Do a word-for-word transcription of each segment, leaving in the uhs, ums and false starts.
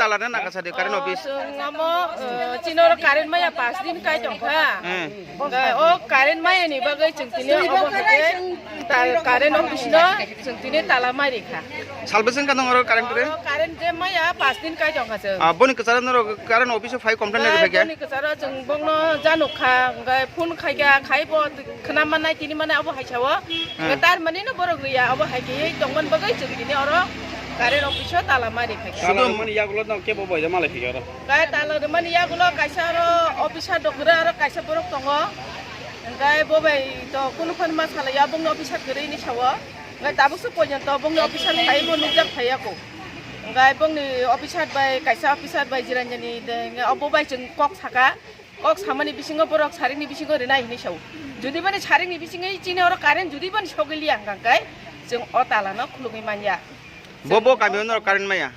Lana naka sadi current office. Chwng amo, eh, chini oro current maya pas din kai tongkha. Hmm. Ga o current maya ni bagwi chwng tini obo hai khe ta current office no chwng tini tala mai rikha. Salbwswng ka nang oro current re? Oro current je maya pas din kai tongkha chwng. Ah, boni kwcharo norok current office o phai complain Ga rikha khe? Boni kwcharo chwng bongno januk kha, ga phone khai kha, khai bo khna manai tini manai obo hai sao. Hmm. Ga tar mani no borok riya obo hai khe tongmani bagwi chwng tini oro current office o tala mai rikha khe. Sudum mani yagulo no kebo boida malai phikhe oro. Kaya tala rwmani yagulo kaisa oro officer do kwrwi aro kaisa borok tongo. Hwnkhe bo bai to kunu phano ma salaiya, bongni officer kwrwi hinwi sao. Hwnkhe tabuk se poito bongni officer phaibo nukjak phaiya kho. Hwnkhe bongni officer bai kaisa officer bai jiranjani de, hwnkhe obo bai chwng kok saka. Kok samani bisingo borok saringni bisingo rwnai hinwi sao. Jodi bani saringni bisingo chini oro current jodi bani sogwi liya hwnkhe chwng o tala no khulugwi manya. Bo bo kami o norok current maya?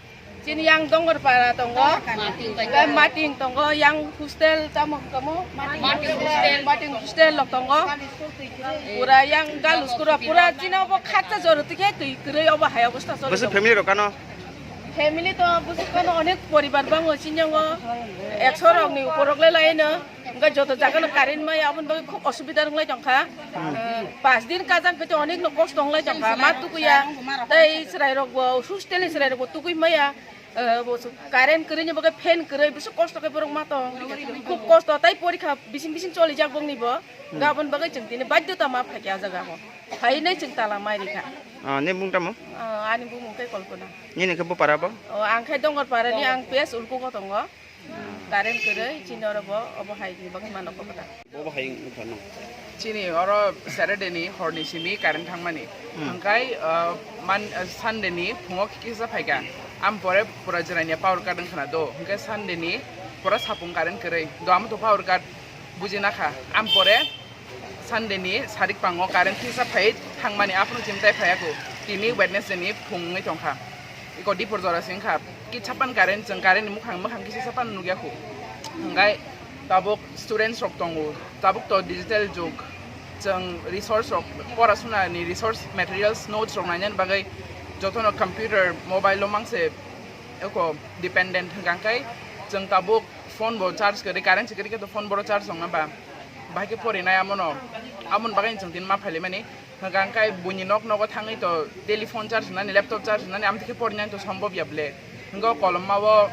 Chini yang Dongorpara tongo, Mating. Tei Mating tongo, yang hostel tamo hwnkha mo? Mating Mating hostel. Hostel. Mating hostel lok tongo. Pura yang Galuskuro, pura chini obo khatsa joro tikhe twi kwrwi obo hai obosta choli Bwswk tongo. Family rok ano? Family to bwswk ano onek poribar bango chini yango ekso rok ni upor rok le laino. Hwnkhe joto jaga no current maya, aboni bagwi khub osubida wng lai tongkha. Hmm. Eh, pas din kajak khe to onek no kosto wng lai tongkha, ma tukuya. Tei chwrai rok bo, hostel ni chwrai rok bo tukui maya. Eh, bo su-, current kwrwi ni bagwi fan kwrwi, bisu kosto khe borok ma tong. Khub kosto, tei porikha bising bising cholijak bongni bo. Hmm. Hwnkhe aboni bagwi chwng tini baidhyota ma phaikha ah jaga o. Phainai chwng tala mai rikha. Ah, ni bung tamo? Ah, ani bumung khe Kalpana. Nini khe bupara bo? Oh, ang khe Dongorpara ni, ang P S Ulkugo tongo. Current kwrwi, chini oro bo, obo hai ni bagwi mano kok kwtal. Bo bo hai wngkha no. Chini oro Saturday ni hor ni simi current thangmani. Hmm. Hwnkhe, uh, man, uh, Sunday ni phungo kisa phaikha. Am pore pura jwraini power cut wngkhana do. Hwnkhe Sunday ni pura sapung current kwrwi. Do amo to power cut buji nakha. Am pore Sunday ni sarik pango current kisa phai thangmani aphuru chimtai phaiya kho. Tini Wednesday ni phung wngwi tongkha. Iko dipor jora se wngkha. Kisapan current, chwng current ni mukhang, mukhang kisa sapan nukya kho. Hwnkhe tabuk students rok tongo, tabuk to digital jug. Chwng resource rok, pora suna ni resource materials, notes rok nainani bagwi jotono computer, mobile o mangse eko dependent hwnkha khe chwng tabuk phone bo charge kwrwi, current se kwrwi khe to phone boro charge wngna ba. Bahai khe porinai amono, amoni bagwi chwng tini ma phailaimani. Hwnkha khe buini nok nogo thangwi to daily phone charge rwnani, laptop charge rwnani, amtwi khe porinani to sombobya ble. Hwnkhe o kolomma o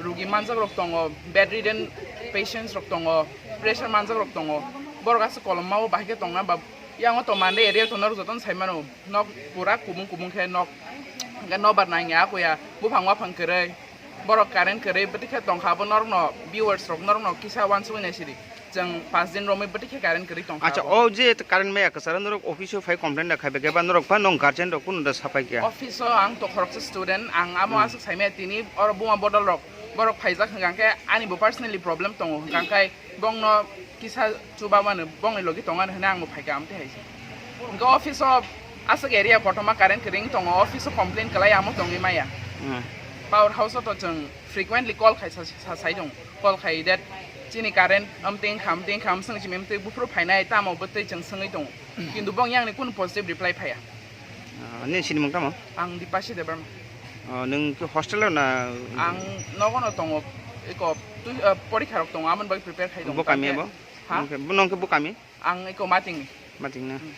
rugi manjak rok tongo, bedridden patients rok tongo, pressure manjak rok tongo. Borok aswk kolomma o bahai khe tongna ba, yang o to Monday area to norok jotono sai mano. Nok pura kubung kubung khe nok. Hwnkhe nobar nangya akuya, buphang waphang kwrwi. Borok current kwrwi bwtwi khe tongkha, abo norokno viewers rok norokno kisa uansugwi naisidi. Chwng pas din romwi bwtwi khe current kwrwi tongkha Acha, abo. O je current maya kwcharo norok office o phai complain da khai, beke ba norok pha nong guardian rok kunu da sapai kya? Office o ang to khoroksa student, ang amo Hmm. aswk saimaya tini oro buma bodol rok borok phaijak hwnkha khe ani bo personally problem tongo hwnkha khe bongno kisa chuba mano, bongni logi tongani hwnwi ang bo phaikha amtwi hai se. Hwnkhe office o aswk area kotorma current kwrwi tongo, office o complain kwlai amo tongwi maya. Hmm. Power house o to chwng frequently call khai sa, sa, sai tongo. Call khai that chini current amtwi wngkha, amtwi wngkha, amswng chimi amtwi buphuru phainai tamo bwtwi chwng swngwi tongo. Kintu bong yang ni kunu positive reply phaiya. Ah, nini sinimung tamo? Ang Dipasi Debbarma. Oh, nwng ki hostel o na? Ang nogo no tongo, eko twi, ah, porikha rok tongo, amoni bagwi prepare khai tongo. Bo kami abo? Ha? Nwng khe, nwng khe bo kami? Ang eko Mating ni. Mating na? Hmm.